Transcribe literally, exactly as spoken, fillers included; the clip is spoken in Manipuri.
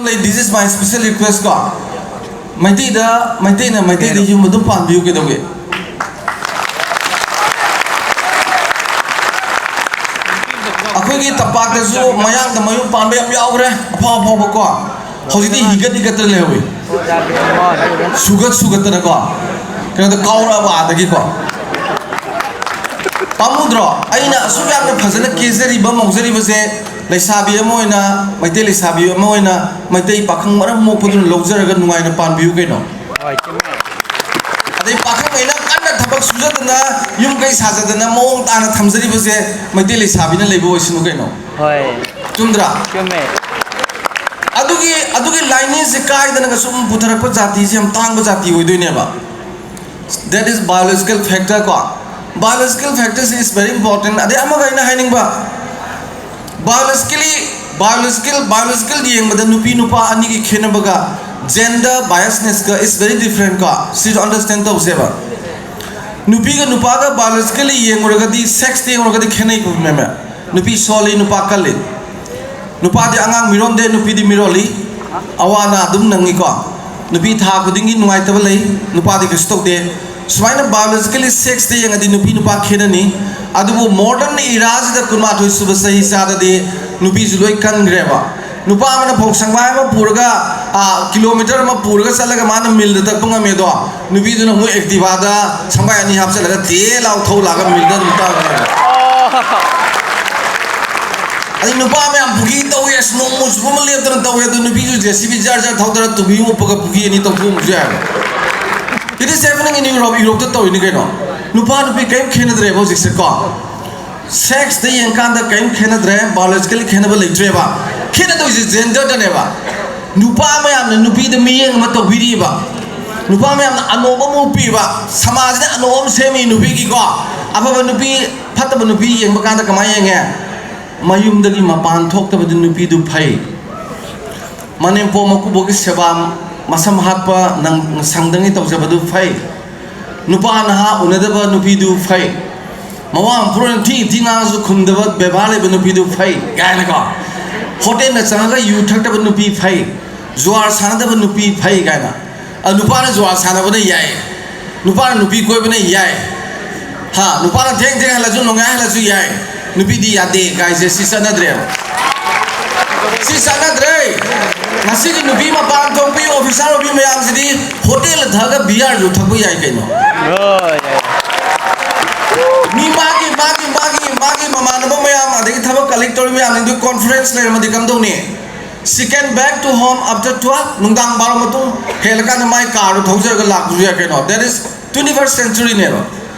ꯂꯩ, this is my special request ꯀꯣ, ꯃꯩꯇꯩꯗ, ꯃꯩꯇꯩꯅ ꯃꯩꯇꯩꯗ ꯌꯨꯝ ꯑꯗꯨꯝ ꯄꯥꯟꯕꯤꯌꯨ ꯀꯩꯗꯧꯒꯦ? ꯑꯩꯈꯣꯏꯒꯤ ꯇꯝꯄꯥꯛꯇꯁꯨ ꯃꯌꯥꯡꯗ ꯃꯌꯨꯝ ꯄꯥꯟꯕ ꯌꯥꯝ ꯌꯥꯎꯈ꯭ꯔꯦ, ꯑꯐꯥꯎ ꯑꯐꯥꯎꯕ ꯀꯣ꯫ ꯍꯧꯖꯤꯛꯇꯤ ꯍꯤꯒꯠ ꯍꯤꯒꯠꯇꯅ ꯂꯩꯍꯧꯏ, ꯁꯨꯒꯠ ꯁꯨꯒꯠꯇꯅꯀꯣ, ꯀꯩꯅꯣꯗ ꯀꯥꯎꯔꯛꯑꯕ ꯑꯥꯗꯒꯤꯀꯣ꯫ ꯄꯥꯝꯃꯨꯗ꯭ꯔꯣ? ꯑꯩꯅ ꯑꯁꯨꯛ ꯌꯥꯝꯅ ꯐꯖꯅ ꯀꯦꯖꯔꯤꯕ ꯃꯧꯖꯔꯤꯕꯁꯦ, ꯂꯩꯁꯥꯕꯤ ꯑꯃ ꯑꯣꯏꯅ, ꯃꯩꯇꯩ ꯂꯩꯁꯥꯕꯤ ꯑꯃ ꯑꯣꯏꯅ, ꯃꯩꯇꯩ ꯄꯥꯈꯪ ꯃꯔꯝ ꯃꯣꯛꯄꯗꯨꯅ ꯂꯧꯖꯔꯒ ꯅꯨꯡꯉꯥꯏꯅ ꯄꯥꯟꯕꯤꯌꯨ ꯀꯩꯅꯣ꯫ ꯍꯣꯏ, ꯆꯨꯝꯃꯦ꯫ ꯑꯗꯩ ꯄꯥꯈꯪꯈꯩꯅ ꯀꯟꯅ ꯊꯕꯛ ꯁꯨꯖꯗꯅ, ꯌꯨꯝ ꯀꯩ ꯁꯥꯖꯗꯅ, ꯃꯑꯣꯡ ꯇꯥꯅ ꯊꯝꯖꯔꯤꯕꯁꯦ ꯃꯩꯇꯩ ꯂꯩꯁꯥꯕꯤꯅ ꯂꯩꯕ ꯑꯣꯏꯁꯅꯨ ꯀꯩꯅꯣ꯫ ꯍꯣꯏ꯫ ꯆꯨꯝꯗ꯭ꯔꯥ? ꯆꯨꯝꯃꯦ꯫ ꯑꯗꯨꯒꯤ, ꯑꯗꯨꯒꯤ ꯂꯥꯏꯅꯤꯡꯁꯦ ꯀꯥꯏꯗꯅꯒ ꯁꯨꯝ ꯄꯨꯊꯔꯛꯄ ꯖꯥꯇꯤꯁꯦ ꯌꯥꯝ ꯇꯥꯡꯕ ꯖꯥꯇꯤ ꯑꯣꯏꯗꯣꯏꯅꯦꯕ꯫ That is biological factor ꯀꯣ꯫ Biological factor is very important. ꯑꯗꯩ ꯑꯃꯒ ꯑꯩꯅ ꯍꯥꯏꯅꯤꯡꯕ, biologically, biological, biological ꯌꯦꯡꯕꯗ ꯅꯨꯄꯤ ꯅꯨꯄꯥ ꯑꯅꯤꯒꯤ ꯈꯦꯠꯅꯕꯒ, gender biasness ꯀ is very different ꯀꯣ꯫ ꯁꯤꯁꯨ understand ꯇꯧꯁꯦꯕ꯫ ꯅꯨꯄꯤꯒ ꯅꯨꯄꯥꯒ biologically ꯌꯦꯡꯉꯨꯔꯒꯗꯤ, sex ꯇ ꯌꯦꯡꯉꯨꯔꯒꯗꯤ ꯈꯦꯠꯅꯩꯀꯣ, ꯃꯦꯝ꯫ ꯅꯨꯄꯤ ꯁꯣꯜꯂꯤ, ꯅꯨꯄꯥ ꯀꯜꯂꯤ꯫ ꯅꯨꯄꯥꯗꯤ ꯑꯉꯥꯡ ꯃꯤꯔꯣꯟꯗꯦ, ꯅꯨꯄꯤꯗꯤ ꯃꯤꯔꯣꯜꯂꯤ꯫ ꯑꯋꯥ ꯑꯅꯥ ꯑꯗꯨꯝ ꯅꯪꯉꯤꯀꯣ꯫ ꯅꯨꯄꯤ ꯊꯥ ꯈꯨꯗꯤꯡꯒꯤ ꯅꯨꯡꯉꯥꯏꯇꯕ ꯂꯩ, ꯅꯨꯄꯥꯗꯤ ꯀꯩꯁꯨ ꯇꯧꯗꯦ꯫ ꯁꯨꯃꯥꯏꯅ biologically sex ꯇ ꯌꯦꯡꯉꯗꯤ ꯅꯨꯄꯤ ꯅꯨꯄꯥ ꯈꯦꯠꯅꯅꯤ꯫ ꯑꯗꯨꯕꯨ modern era ꯁꯤꯗ ꯀꯨꯟꯃꯥꯊꯣꯏ ꯁꯨꯕ ꯆꯍꯤ ꯆꯥꯗꯗꯤ ꯅꯨꯄꯤꯁꯨ ꯂꯣꯏ ꯀꯟꯈ꯭ꯔꯦꯕ꯫ ꯅꯨꯄꯥ ꯑꯃꯅ ꯐꯧ ꯁꯪꯒꯥꯏ ꯑꯃ ꯄꯨꯔꯒ, ꯑꯥ, kilometer ꯑꯃ ꯄꯨꯔꯒ ꯆꯠꯂꯒ ꯃꯥꯅ ꯃꯤꯜꯗ ꯇꯛꯄ ꯉꯝꯃꯦ ꯑꯗꯣ, ꯅꯨꯄꯤꯗꯨꯅ ꯑꯃꯨꯛ Activa ꯗ ꯁꯪꯒꯥꯏ ꯑꯅꯤ ꯍꯥꯞꯆꯤꯜꯂꯒ ꯇꯦ ꯂꯥꯎ ꯊꯧ ꯂꯥꯛꯑꯒ ꯃꯤꯜꯗ ꯑꯗꯨꯝ ꯇꯛꯑꯒ ꯂꯩꯔꯦ꯫ ꯑꯗꯩ ꯅꯨꯄꯥ ꯃꯌꯥꯝ ꯄꯨꯈ꯭ꯔꯤ ꯇꯧꯋꯦ, ꯑꯁ, ꯅꯣꯡꯃ ꯆꯨꯞꯄ ꯑꯃ ꯂꯦꯞꯇꯅ ꯇꯧꯋꯦ, ꯑꯗꯨ ꯅꯨꯄꯤꯁꯨ JCB ꯖꯔ ꯖꯔ ꯊꯧꯗꯔ ꯇꯨꯕꯤ ꯎꯞꯄꯒ ꯄꯨꯈ꯭ꯔꯤ ꯑꯅꯤ ꯇꯧꯊꯣꯛꯑꯝꯕꯁꯨ ꯌꯥꯏꯕ꯫ It is happening in Europe, Europe ꯇ ꯇꯧꯔꯤꯅꯤ ꯀꯩꯅꯣ꯫ ꯅꯨꯄꯥ ꯅꯨꯄꯤ ꯀꯔꯤꯝ ꯈꯦꯠꯅꯗ꯭ꯔꯦꯕ ꯍꯧꯖꯤꯛꯁꯦ ꯀꯣ꯫ Sex ꯇ ꯌꯦꯡꯀꯥꯟꯗ ꯀꯔꯤꯝ ꯈꯦꯠꯅꯗ꯭ꯔꯦ, biologically ꯈꯦꯠꯅꯕ ꯂꯩꯇ꯭ꯔꯦꯕ꯫ ꯈꯦꯠꯅꯗꯣꯏꯁꯦ gender ꯗꯅꯦꯕ꯫ ꯅꯨꯄꯥ ꯃꯌꯥꯝꯅ ꯅꯨꯄꯤꯗ ꯃꯤꯠꯌꯦꯡ ꯑꯃ ꯇꯧꯕꯤꯔꯤꯕ, ꯅꯨꯄꯥ ꯃꯌꯥꯝꯅ ꯑꯅꯣꯞ ꯑꯃ ꯎꯞꯄꯤꯕ, ꯁꯃꯥꯖꯁꯤꯗ ꯑꯅꯣꯞ ꯑꯃ ꯁꯦꯝꯃꯤ ꯅꯨꯄꯤꯒꯤꯀꯣ꯫ ꯑꯐꯕ ꯅꯨꯄꯤ, ꯐꯠꯇꯕ ꯅꯨꯄꯤ ꯌꯦꯡꯕ ꯀꯥꯟꯗ ꯀꯃꯥꯏꯅ ꯌꯦꯡꯉꯦ? ꯃꯌꯨꯝꯗꯒꯤ ꯃꯄꯥꯟ ꯊꯣꯛꯇꯕꯗꯨ ꯅꯨꯄꯤꯗꯨ ꯐꯩ꯫ ꯃꯅꯦꯝꯄꯣꯛ ꯃꯀꯨꯕꯣꯛꯀꯤ ꯁꯦꯕꯥ, ꯃꯁꯝ ꯍꯥꯠꯄ ꯅꯪ ꯁꯪꯗꯉꯩ ꯇꯧꯖꯕꯗꯨ ꯐꯩ꯫ ꯅꯨꯄꯥ ꯅꯍꯥ ꯎꯅꯗꯕ ꯅꯨꯄꯤꯗꯨ ꯐꯩ꯫ ꯃꯋꯥ ꯃꯄꯨꯔꯣꯏꯅ ꯊꯤ ꯊꯤ ꯉꯥꯡꯉꯁꯨ ꯈꯨꯝꯗꯕ ꯕꯦꯕꯥꯔ ꯂꯩꯕ ꯅꯨꯄꯤꯗꯨ ꯐꯩ ꯀꯥꯏꯅꯀꯣ꯫ ꯍꯣꯇꯦꯜꯗ ꯆꯪꯉꯒ ꯌꯨ ꯊꯛꯇꯕ ꯅꯨꯄꯤ ꯐꯩ, ꯖꯨꯋꯥꯔ ꯁꯥꯟꯅꯗꯕ ꯅꯨꯄꯤ ꯐꯩ ꯀꯥꯏꯅ꯫ ꯑ, ꯅꯨꯄꯥꯅ ꯖꯨꯋꯥꯔ ꯁꯥꯟꯅꯕꯅ ꯌꯥꯏ, ꯅꯨꯄꯥꯅ ꯅꯨꯄꯤ ꯀꯣꯏꯕꯅ ꯌꯥꯏ, ꯍꯥ, ꯅꯨꯄꯥꯅ ꯊꯦꯡ ꯊꯦꯡ ꯍꯜꯂꯁꯨ ꯅꯣꯡꯉꯥꯏ ꯍꯜꯂꯁꯨ ꯌꯥꯏ, ꯅꯨꯄꯤꯗꯤ ꯌꯥꯗꯦ ꯀꯥꯏꯁꯦ ꯁꯤ ꯆꯠꯅꯗ꯭ꯔꯦꯕ꯫ ꯁꯤ ꯆꯠꯅꯗ꯭ꯔꯦ꯫ ꯉꯁꯤꯒꯤ ꯅꯨꯄꯤ ꯃꯄꯥꯟ ꯊꯣꯛꯄꯤ ꯑꯣꯐꯤꯁꯥꯔ ꯑꯣꯏꯕꯤ ꯃꯌꯥꯝꯁꯤꯗꯤ ꯍꯣꯇꯦꯜꯗ ꯊꯛꯑꯒ ꯕꯤꯌꯥꯔꯁꯨ ꯊꯛꯄ ꯌꯥꯏ ꯀꯩꯅꯣ꯫ ꯃꯤ ꯃꯥꯒꯤ ꯃꯥꯒꯤ ꯃꯥꯒꯤ ꯃꯥꯒꯤ ꯃꯃꯥꯟꯅꯕ ꯃꯌꯥꯝ ꯑꯗꯒꯤ ꯊꯕꯛ ꯀꯂꯦꯛ ꯇꯧꯔꯤ ꯃꯌꯥꯝꯁꯤꯡꯗꯨ ꯀꯣꯟꯐꯔꯦꯟꯁ ꯂꯩꯔꯝꯃꯗꯤ ꯀꯝꯗꯧꯅꯤ? She can back to home after twelve, ꯅꯨꯡꯗꯥꯡ ꯕꯥꯔꯣ ꯃꯇꯨꯡ ꯍꯦꯜꯂꯀꯥꯟꯗ ꯃꯥꯏ ꯀꯥꯔꯗꯨ ꯊꯧꯖꯔꯒ ꯂꯥꯛꯄꯁꯨ ꯌꯥꯏ ꯀꯩꯅꯣ꯫ That is twenty first century ꯅꯦꯕ꯫